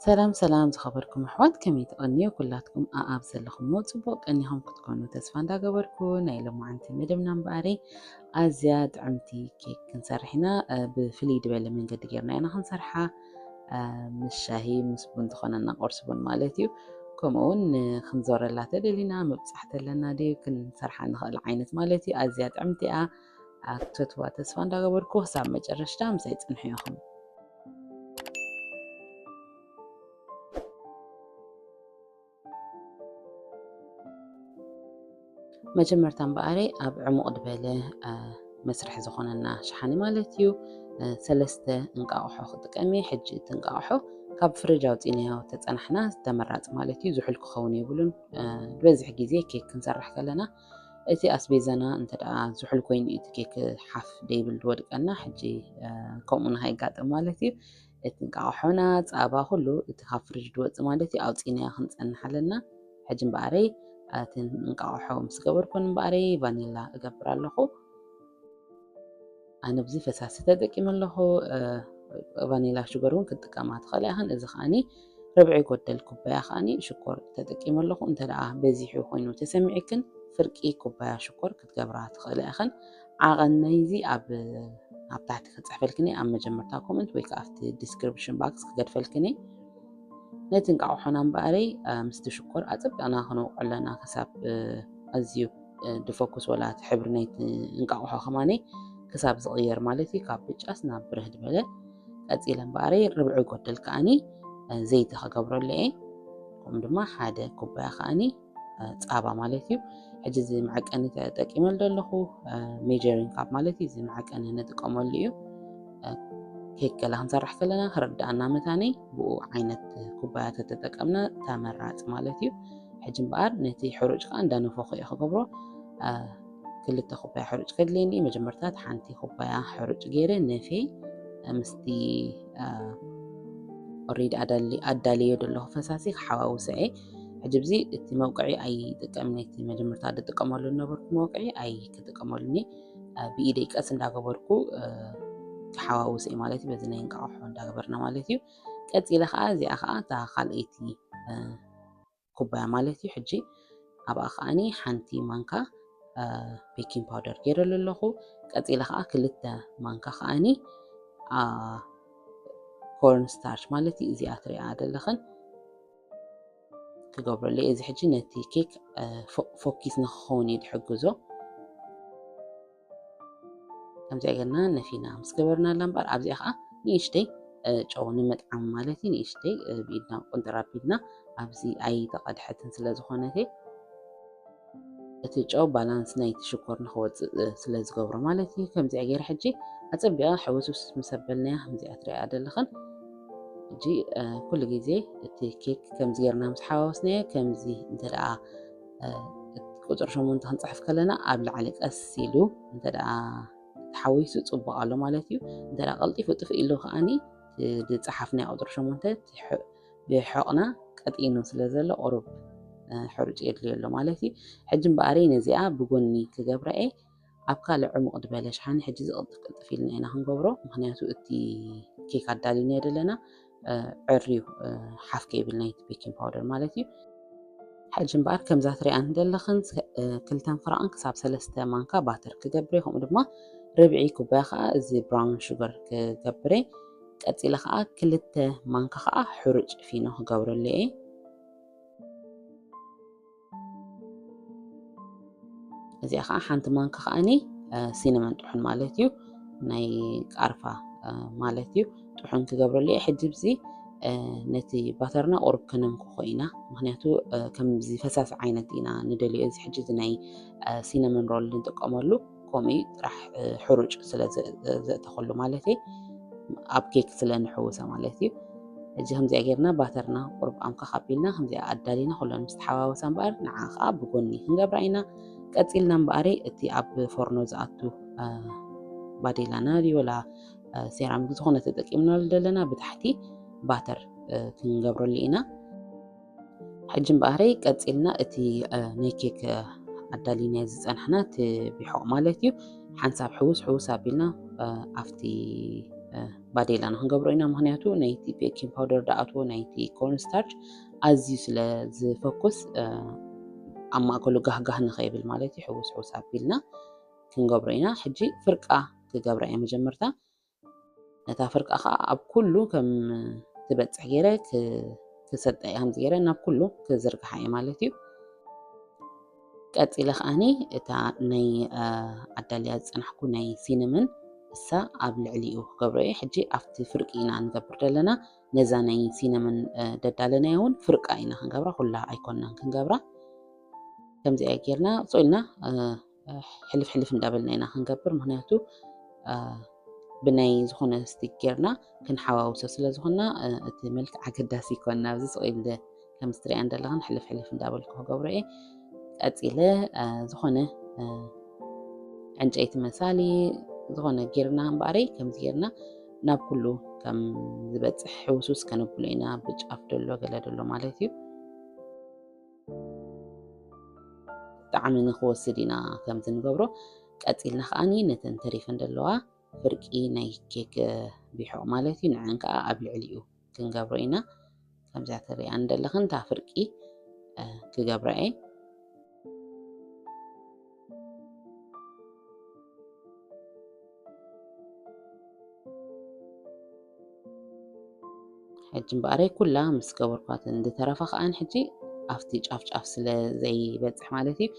ሰላም ሰላም ዝኸበርኩም ኣሕዋት፣ ከመይ ትቐንዩ? ኩላትኩም ኣኣብ ዘለኹሞ ጽቡቕ ቀኒኹም ክትኮኑ ተስፋ እንዳገበርኩ፣ ናይ ሎማዓንቲ መደብና እምበኣረይ ኣዝያ ጥዕምቲ ኬክ ክንሰርሕ ኢና። እ፣ ብፍልይ ዝበለ መንገዲ ጌርና ኢና ክንሰርሓ። እ፣ ምስ ሻሂ፣ ምስ ቡን ትኾነና፣ ቁርሲ ቡን ማለት እዩ። ከምኡ እውን ክንዞረላ ተደሊና፣ ምብጻሕ ተለና ድዩ ክንሰርሓ ንኽእል ዓይነት ማለት እዩ። ኣዝያ ጥዕምቲ እያ። ኣክተትዋ ተስፋ እንዳገበርኩ ክሳብ መጨረሽታ ምሳይ ጽንሑ ኢኹም። መጀመርታ እምበኣረይ ኣብ ዕሙቕ ዝበለ፣ እ፣ መስርሒ ዝኾነና ሸሓኒ ማለት እዩ። እ፣ ሰለስተ እንቃቑሖ ክጥቀም እየ። ሕጂ እቲ እንቃቑሖ ካብ ፍሪጅ ኣውፂእናዮ ተፀናሕና ተመራፂ ማለት እዩ። ዝሑል ክኸውን የብሉን። እ፣ ዝበዝሕ ግዜ ኬክ ክንሰርሕ ከለና እቲ ኣስቤዛና እንተ ደኣ ዝሑል ኮይኑ እዩ እቲ ኬክ ሓፍ ደይብል ዝወድቀና። ሕጂ፣ እ፣ ከምኡ ንኸይጋጥም ማለት እዩ። እቲ እንቃቑሖና፣ ጸባ፣ ኩሉ እቲ ካብ ፍሪጅ ዝወጽእ ማለት እዩ፣ ኣውጺእናዮ ክንጸንሕ ኣለና። ሕጂ እምበኣረይ፣ እቲ እንቃቑሖ ምስ ገበርኩ እምበኣረይ ቫኒላ እገብር ኣለኹ። ኣነ ኣብዚ ፈሳሲ ተጠቂመ ኣለኹ። እ፣ ቫኒላ ሽገር እውን ክትጥቀማ ትኽእላ ኢኽን። እዚ ከኣኒ ርብዒ ጎደል ኩባያ ከኣኒ ሽኮር ተጠቂመ ኣለኹ። እንተ ደኣ በዚሑ ኮይኑ ተሰሚዕክን፣ ፍርቂ ኩባያ ሽኮር ክትገብራ ትኽእላ ኢኽን። ዓቐን ናይዚ ኣብ፣ ኣብ ታሕቲ ክጽሕፈልክን እየ፣ ኣብ መጀመርታ ኮመንት ወይ ከኣ ኣብቲ ዲስክሪፕሽን ባክስ ክገድፈልክን እየ። ነቲ እንቃቑሖና እምበኣረይ፣ እ፣ ምስቲ ሽኮር ኣጸቢቕና ክንውቕዖ ኣለና፣ ክሳብ፣ እ፣ ኣዝዩ፣ እ፣ ድፎኩስ ወላ እቲ ሕብሪ ናይቲ እንቃቑሖ ከማነይ ክሳብ ዝቕየር ማለት እዩ፣ ካብ ብጫስ ናብ ብርህ ዝበለ። ቀጺለ እምበኣረይ ርብዒ ጎደል ከኣኒ፣ እ፣ ዘይቲ ክገብረሉ እየ። ከምኡ ድማ ሓደ ኩባያ ከኣኒ፣ እ፣ ጸባ ማለት እዩ። ሕጂ እዚ መዐቀኒ ተጠቂመሉ ዘለኹ፣ እ፣ ሜጀሪንግ ካፕ ማለት እዩ። እዚ መዐቀኒ ንጥቀመሉ እዩ። እ፣ ኬክ ገለ ክንሰርሕ ከለና ክርድኣና መታነይ ብኡ ዓይነት ኩባያ ተተጠቀምና ተመራጺ ማለት እዩ። ሕጂ እምበኣር ነቲ ሕሩጭ ከኣ እንዳነፈኹ እየ ክገብሮ። እ፣ ክልተ ኩባያ ሕሩጭ ከድልየኒ እዩ። መጀመርታ እቲ ሓንቲ ኩባያ ሕሩጭ ገይረ ነፍየ፣ እ፣ ምስቲ፣ እ፣ ኦልሬዲ ኣዳሊ-፣ ኣዳልዮ ዘለኹ ፈሳሲ ክሓዋውሶ እየ። ሕጂ ኣብዚ እቲ መውቅዒ ኣይጥቀምን እየ። እቲ መጀመርታ ዝጥቀመሉ ዝነበርኩ መውቅዒ ኣይክጥቀመሉን እየ። እ፣ ብኢደይ ቀስ እንዳገበርኩ፣ እ፣ ክሓዋውሶ እየ ማለት እዩ። በዚ ናይ እንቃቑሖ እንዳገበርና ማለት እዩ። ቀጺለ ከኣ እዚኣ ከኣ እታ ካልኣይቲ፣ እ፣ ኩባያ ማለት እዩ። ሕጂ ኣብኣ ከኣኒ ሓንቲ ማንካ፣ እ፣ ቤኪንግ ፓውደር ገይረሉ ኣለኹ። ቀጺለ ከኣ ክልተ ማንካ ከኣኒ፣ ኣ፣ ኮርን ስታርች ማለት እዩ። እዚኣ ትሪኣ ዘለኽን ክገብረሉ እየ። እዚ ሕጂ ነቲ ኬክ፣ እ፣ ፎ-፣ ፎኪስ ንክኸውን እዩ ዝሕግዞ። ከምዚኣ ጌርና ነፊና ምስ ገበርናላ እምበኣር ኣብዚኣ ከኣ ንእሽተይ፣ እ፣ ጨው ንምጥዓም ማለት እዩ። ንእሽተይ፣ እ፣ ብኢድና ቁንጥር ኣቢልና፣ ኣብዚ ኣይተቐድሐትን ስለ ዝኾነት እየ። እቲ ጨው ባላንስ ናይቲ ሽኮር ንኽወጽእ፣ እ፣ ስለ ዝገብሮ ማለት እዩ። ከምዚኣ ገይረ ሕጂ ኣጸቢቓ ሕውስውስ ምስ ኣበልናያ ከምዚኣ ትሪኣ ዘለኽን። ሕጂ፣ እ፣ ኩሉ ግዜ እቲ ኬክ ከምዚ ጌርና ምስ ሓዋወስናዮ፣ ከምዚ እንተ ደኣ፣ እ፣ ቁጽሪ ሸሞንተ ክንጽሕፍ ከለና ኣብ ላዕሊ ቀስ ኢሉ እንተ ደኣ ተሓዊሱ ጽቡቕ ኣሎ ማለት እዩ። እንተ ደኣ ቀልጢፉ ጥፍእ ኢሉ ከኣኒ፣ እ፣ ዝጸሓፍናዮ ቁጽሪ ሸሞንተ እቲ ሕ-፣ ብሕቕና ቀጢኑ ስለ ዘሎ ቁሩብ፣ እ፣ ሕሩጭ የድልዮ ኣሎ ማለት እዩ። ሕጂ እምበኣረይ ነዚኣ ብጎኒ ክገብራ እየ። ኣብ ካልእ ዕሙቕ ዝበለ ሸሓኒ ሕጂ እዚ ቅልጥፍ ቅልጥፍ ኢልና ኢና ክንገብሮ። ምኽንያቱ እቲ ኬክ ኣዳሊናዮ ዘለና፣ እ፣ ዕርዩ፣ እ፣ ሓፍ ከይብል ናይቲ ቤኪንግ ፓውደር ማለት እዩ። ሕጂ እምበኣር ከምዛ ትሪኣን ዘለኽን ስ-፣ እ፣ ክልተን ፍረቕን ክሳብ ሰለስተ ማንካ ባተር ክገብር እየ። ከምኡ ድማ ርብዒ ኩባያ ከኣ እዚ ብራውን ሹገር ክገብር እየ። ቀጺለ ከኣ ክልተ ማንካ ከኣ ሕሩጭ ፊኖ ክገብረሉ እየ። እዚኣ ከኣ ሓንቲ ማንካ ከኣኒ፣ እ፣ ሲነመን ጥሑን ማለት እዩ፣ ናይ ቃርፋ፣ እ፣ ማለት እዩ። ጥሑን ክገብረሉ እየ። ሕጂ ብዚ፣ እ፣ ነቲ ባተርና ቁሩብ ከነምክኾ ኢና። ምኽንያቱ፣ እ፣ ከምዚ ፈሳሲ ዓይነት ኢና ንደልዮ። እዚ ሕጂ እዚ ናይ፣ እ፣ ሲነመን ሮል ንጥቀመሉ ከምኡ እዩ ጥራሕ፣ እ፣ ሕሩጭ ስለ ዘ-፣ ዘ-፣ ዘእተኸሉ ማለት እዩ። ኣብ ኬክ ስለ ንሕውሶ ማለት እዩ። ሕጂ ከምዚኣ ጌርና ባተርና ቁሩብ ኣምካኽ ኣቢልና ከምዚኣ ኣዳሊና ኩለን ምስ ተሓዋወሳ እምበኣር ንዓ ኸኣ ብጎኒ ክንገብራ ኢና። ቀጺልና እምበኣረይ እቲ ኣብ ፎርኖ ዝኣቱ፣ እ፣ ባዴላና ድዩ ወላ፣ እ፣ ሴራሚክ ዝኾነ ተጠቂምናሉ ዘለና ብታሕቲ ባተር፣ እ፣ ክንገብረሉ ኢና። ሕጂ እምበኣረይ ቀጺልና እቲ፣ እ፣ ናይ ኬክ፣ እ፣ ኣዳሊናዮ ዝጸናሕና እቲ ቢሖቕ ማለት እዩ። ሓንሳብ ሕውስ ሕውስ ኣቢልና፣ እ፣ ኣብቲ ባዴላና ክንገብሮ ኢና። ምክንያቱ ናይቲ ቤኪንግ ፓውደር ዝኣትዎ ናይቲ ኮርንስታርች ኣዝዩ ስለ ዝፈኩስ ኣብ ማእከሉ ጋህጋህ ንኸይብል ማለት እዩ፣ ሕውስ ሕውስ ኣቢልና ክንገብሮ ኢና። ሕጂ ፍርቃ ክገብራ እየ መጀመርታ። ነታ ፍርቃ ከዓ ኣብ ኩሉ ከም ትበፅሕ ገይረ ክሰጠ እየ፣ ከምዚ ገይረ ናብ ኩሉ ክዝርግሓ እየ ማለት እዩ። ቀፂለ ከዓኒ እታ ናይ ኣዳልያ ዝፀናሕኩ ናይ ሲነመን እሳ ኣብ ልዕሊኡ ክገብሮ እየ። ሕጂ ኣብቲ ፍርቂ ኢና ንገብር ዘለና። ነዛ ናይ ሲነመን ደዳለናያ እውን ፍርቃ ኢና ክንገብራ፣ ኩላ ኣይኮንናን ክንገብራ። ከምዚኣ ጌርና ስቕ ኢልና ሕልፍ ሕልፍ እንዳበልና ኢና ክንገብር። ምክንያቱ ብናይ ዝኾነ ስቲክ ጌርና ክንሓዋውሶ ስለ ዝኾንና እቲ መልክዕ ኣገዳሲ ይኮንና። ኣብዚ ስቕ ኢለ ከም ስትሪያ እንደለኽን ሕልፍ ሕልፍ እንዳበልኩ ክገብሮ እየ። ቀፂለ ዝኾነ ዕንጨይቲ መሳሊ ዝኾነ ጌርና እምበኣረይ ከምዚ ጌርና ናብ ኩሉ ከም ዝበፅሕ ሕውሱስ ከነብሎ ኢና። ብጫፍ ደሎ ገለ ደሎ ማለት እዩ። ጣዕሚ ንክወስድ ኢና ከምዚ ንገብሮ። ቀፂልና ከዓኒ ነተን ተሪፈን ዘለዋ ፍርቂ ናይ ኬክ ቢሖቕ ማለት እዩ፣ ንዐን ከዓ ኣብ ልዕሊኡ ክንገብሮ ኢና። ከምዚኣ ትሪኣ እንደለኽን እታ ፍርቂ ክገብራ እየ። ሕጂ እምበኣረይ ኩላ ምስ ገበርኳትን ዝተረፋ ከዓን ሕጂ ኣብቲ ጫፍ ጫፍ ስለ ዘይበፅሕ ማለት እዩ፣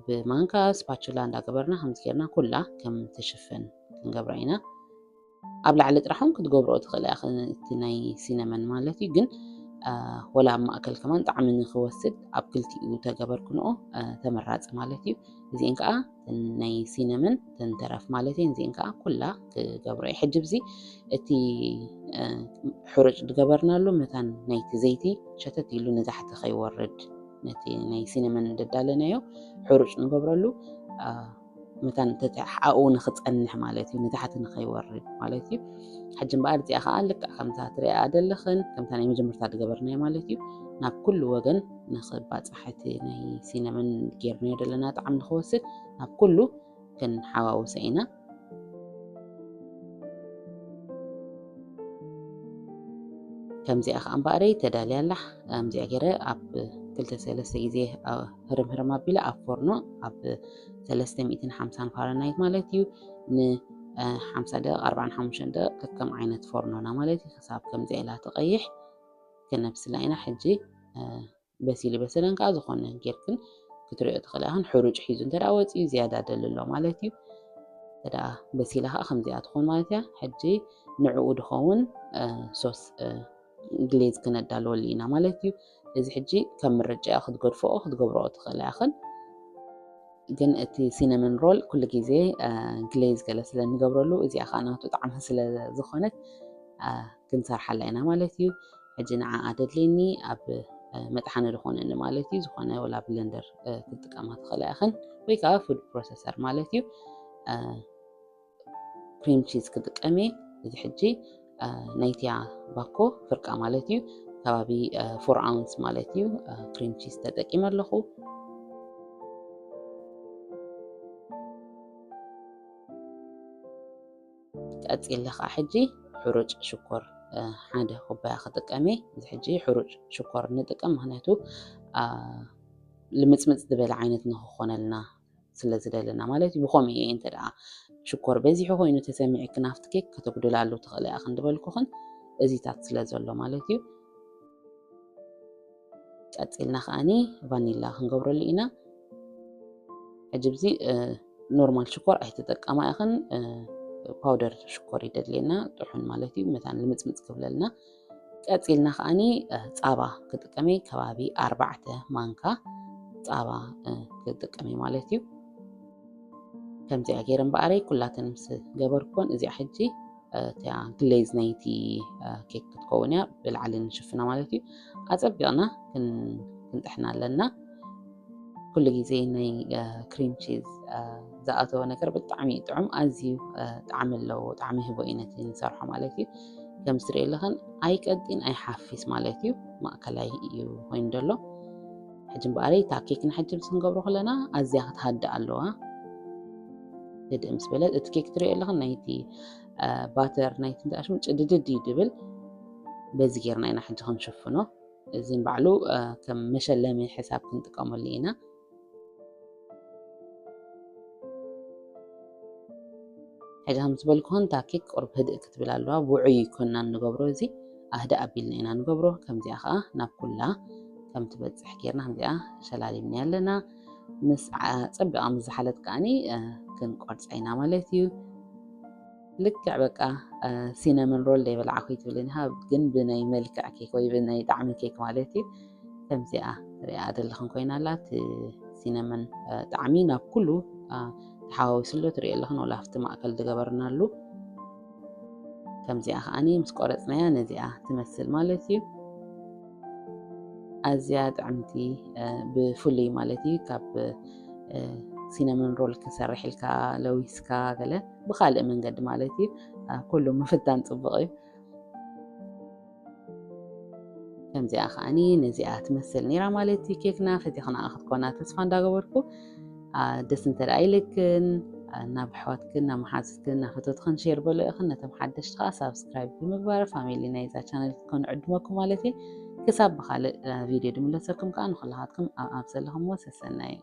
ብማንካ ስፓቹላ እንዳገበርና ከምዚ ጌርና ኩላ ከም ትሽፍን ክንገብራ ኢና። ኣብ ላዕሊ ጥራሕ እውን ክትገብርኦ ትኽእላ ኢኽን፣ እቲ ናይ ሲነመን ማለት እዩ። ግን ወላ ኣብ ማእከል ከማን ጣዕሚ ንክወስድ ኣብ ክልቲኡ ተገበርክንኦ ተመራፂ ማለት እዩ። እዚአን ከዓ ናይ ሲነመን ተንተረፍ ማለት እየን። እዚአን ከዓ ኩላ ክገብሮ እየ። ሕጂ ብዚ እቲ ሕሩጭ ዝገበርናሉ መታን ናይቲ ዘይቲ ሸተት ኢሉ ንታሕቲ ከይወርድ፣ ነቲ ናይ ሲነመን ደዳለናዮ ሕሩጭ ንገብረሉ መታን ተተሓኡ ንክፀንሕ ማለት እዩ፣ ንታሕቲ ንከይወርድ ማለት እዩ። ሕጂ እምበኣር እዚኣ ከዓ ልክዕ ከምዛ ትሪኣ ዘለኽን ከምታ ናይ መጀመርታ ዝገበርናዮ ማለት እዩ፣ ናብ ኩሉ ወገን ንክባፃሕ እቲ ናይ ሲነመን ጌርናዮ ዘለና ጣዕሚ ንክወስድ ናብ ኩሉ ክንሓዋውሰ ኢና። ከምዚኣ ከዓ እምበኣረይ ተዳልያ ኣላ። ከምዚኣ ገይረ ኣብ ክልተ ሰለስተ ግዜ ህርም ህርም ኣቢለ ኣብ ፎርኖ ኣብ ሰለስተ ሚእትን ሓምሳን ፋረናይት ማለት እዩ ንሓምሳ ደቂቕ ኣርባዓን ሓሙሽተን ደቂቕ ከከም ዓይነት ፎርኖና ማለት እዩ። ክሳብ ከምዚኣ ኢላ ትቐይሕ ክነብስላ ኢና። ሕጂ በሲሉ በሰለን ከዓ ዝኾነ ጌርክን ክትሪኦ ትኽእላ ኢኽን። ሕሩጭ ሒዙ እንተ ደኣ ወፂኡ ዝያዳ ደሊ ኣሎ ማለት እዩ። እንተ ደኣ በሲላ ከዓ ከምዚኣ ትኾን ማለት እያ። ሕጂ ንዕኡ ድኸውን ሶስ ግሌዝ ክነዳልወሉ ኢና ማለት እዩ። እዚ ሕጂ ከም ምርጫ ክትገድፍኦ ክትገብርኦ ትኽእላ ኢኽን። ግን እቲ ሲነመን ሮል ኩሉ ግዜ ግሌዝ ገለ ስለ እንገብረሉ እዚኣ ከዓ ናቱ ጣዕሚ ስለ ዝኾነት ክንሰርሓላ ኢና ማለት እዩ። ሕጂ ንዓኣ ደድልየኒ ኣብ መጥሓኒ ዝኾነኒ ማለት እዩ። ዝኾነ ወላ ብለንደር ክትጥቀማ ትኽእላ ኢኽን ወይ ከዓ ፉድ ፕሮሰሰር ማለት እዩ። ክሪም ቺዝ ክጥቀም እየ። እዚ ሕጂ ናይቲያ ባኮ ፍርቃ ማለት እዩ፣ ከባቢ ፎር ኣውንስ ማለት እዩ። ክሪም ቺዝ ተጠቂመ ኣለኹ። ቀፂለ ከዓ ሕጂ ሕሩጭ ሽኮር ሓደ ኩባያ ክጥቀም እየ። እዚ ሕጂ ሕሩጭ ሽኮር ንጥቀም፣ ምክንያቱ ልምፅምፅ ዝበለ ዓይነት ንክኾነልና ስለ ዝደለና ማለት እዩ። ብኸምኡ እየ እንተ ደኣ ሽኮር በዚሑ ኮይኑ ተሰሚዕክን ኣብቲ ኬክ ከተጉድላሉ ትኽእላ ኢኽን ዝበልኩኽን እዚታት ስለ ዘሎ ማለት እዩ። ቀፂልና ከዓኒ ቫኒላ ክንገብረሉ ኢና። ሕጂ ብዚ ኖርማል ሽኮር ኣይትጥቀማ ኢኽን፣ ፓውደር ሽኮር ይደድልየና ጥሑን ማለት እዩ፣ መታን ልምፅምፅ ክብለልና። ቀፂልና ከዓኒ ፃባ ክጥቀመ ከባቢ ኣርባዕተ ማንካ ፃባ ክጥቀመ ማለት እዩ። ከምዚኣ ገይረ እምበኣረይ ኩላተን ምስ ገበርኩን እዚኣ ሕጂ እቲያ ግሌዝ ናይቲ ኬክ ክትከውን እያ፣ ብላዕሊ ንሽፍና ማለት እዩ። ኣፀቢቕና ክንጥሕና ኣለና። ኩሉ ግዜ ናይ ክሪም ቺዝ ዝኣተወ ነገር ብጣዕሚ እዩ ጥዑም፣ ኣዝዩ ጣዕሚ ኣለዎ፣ ጣዕሚ ህቦ እዩ ነቲ ንሰርሖ ማለት እዩ። ከም ዝትሪኦ ኣለኽን ኣይቀጢን ኣይሓፊስ ማለት እዩ፣ ማእከላይ እዩ ኮይኑ ዘሎ። ሕጂ እምበኣረይ እታ ኬክ ንሕጂ ምስ ክንገብሮ ከለና ኣዝያ ክትሃድእ ኣለዋ። ህድእ ምስ በለት እቲ ኬክ ትሪኦ ኣለኽን ናይቲ ባተር ናይቲ እንታይ ሽሙ ጭድድድ እዩ ድብል። በዚ ጌርና ኢና ሕጂ ክንሽፍኖ። እዚ ንባዕሉ ከም መሸለሚ ሕሳብ ክንጥቀመሉ ኢና። ሕጂ ከም ዝበልኩኹን እታ ኬክ ቁርብ ህድእ ክትብል ኣለዋ። ውዑይ ይኮና ንገብሮ፣ እዚ ኣህዳ ኣቢልና ኢና ንገብሮ። ከምዚኣ ከዓ ናብ ኩላ ከም ትበፅሕ ጌርና ከምዚኣ ሸላሊምና ኣለና። ምስ ጸቢቓ ምስ ዝሓለት ከዓኒ ክንቆርፃ ኢና ማለት እዩ። ልክዕ በቃ ሲነመን ሮል ደይበላዕኩ ይትብልን ኢኻ፣ ግን ብናይ መልክዕ ኬክ ወይ ብናይ ጣዕሚ ኬክ ማለት እዩ። ከምዚኣ ሪኣ ዘለኽን ኮይና ኣላ። እቲ ሲነመን ጣዕሚ ናብ ኩሉ ተሓዋዊሱ ኣሎ። ትሪኦ ኣለኽን ወላ ኣብቲ ማእከል ዝገበርናሉ። ከምዚኣ ከዓኒ ምስ ቆረፅናያ ነዚኣ ትመስል ማለት እዩ። ኣዝያ ጥዕምቲ ብፍሉይ ማለት እዩ። ካብ ሲነመን ሮል ክሰርሕ ኢልካ ለዊስካ ገለ ብካልእ መንገዲ ማለት እዩ። ኩሉ ምፍታን ፅቡቕ እዩ። ከምዚኣ ከዓኒ ነዚኣ ትመስል ነይራ ማለት እዩ። ኬክና ፈቲኽና ክትኮና ተስፋ እንዳገበርኩ ደስ እንተ ደኣ ኢልክን ናብ ኣሕዋትክን ናብ መሓዙትክን ናብ ፈተትክን ሼር በልእኽን ነቶም ሓደሽቲ ከዓ ሳብስክራይብ ብምግባር ፋሚሊ ናይዛ ቻነል ክትኮኑ ዕድመኩም ማለት እዩ። ክሳብ ብካልእ ቪድዮ ድምለሰኩም ከዓ ንኩላኻትኩም ኣብ ዘለኹምዎ ሰሰናዩ።